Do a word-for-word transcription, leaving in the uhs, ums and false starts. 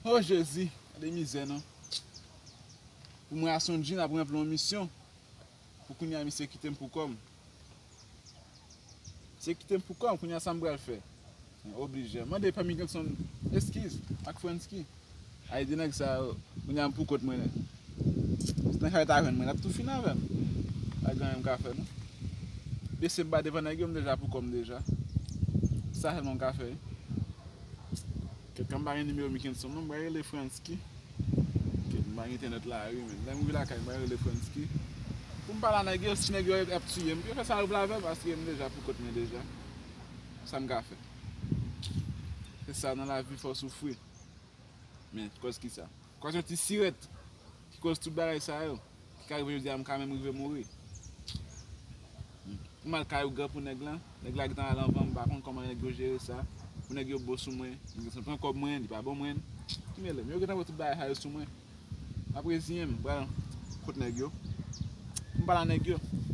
Oh Jezi, gade mizè non. Pou mwen a Sondji n ap ranpli yon misyon. Pou kounye a misye kite m pou kò m. Misye kite m pou kò m, kounye a sa m pral fè? Oblije. Mande pa Mickelson eskiz ak Fransky. Ay de nèg sa yo, kounye a m pou kont mwen nèt. Si nèg sa yo ta jwenn mwen, n ap tou fin avè m. Pa gen anyen m ka fè non. Bese m pa devan nèg yo, m deja pou kò m deja. Sa sèlman m ka fè. Kèt kan m pa gen nimewo Mickelson non, m pral rele Fransky. Kèt m pa gen entènèt la wi, men lè m rive lakay m pral rele Fransky. Pou m pale a nèg yo, si nèg yo ap tiye m, yo fè sa yo vle avè m, paske m deja pou kont mwen deja. Sa m ka fè? Se sa nan lavi, fò w soufri. Men kòz kisa? Kòz yon ti sirèt ki kòz tout bagay sa yo. Ki ka rive jodi a m ka menm rive mouri. Pou m al kay ougan pou nèg lan, nèg la gentan al anvan m, m pa konn kòman nèg yo jere sa. Pou nèg yo bo sou mwen, nèg yo pran kòb mwen, li pa ban mwen. Ki mele m? Yo gentan wè tout bagay sa yo sou mwen. M ap reziyen m, m pral kot nèg yo. Pou m pale a nèg yo.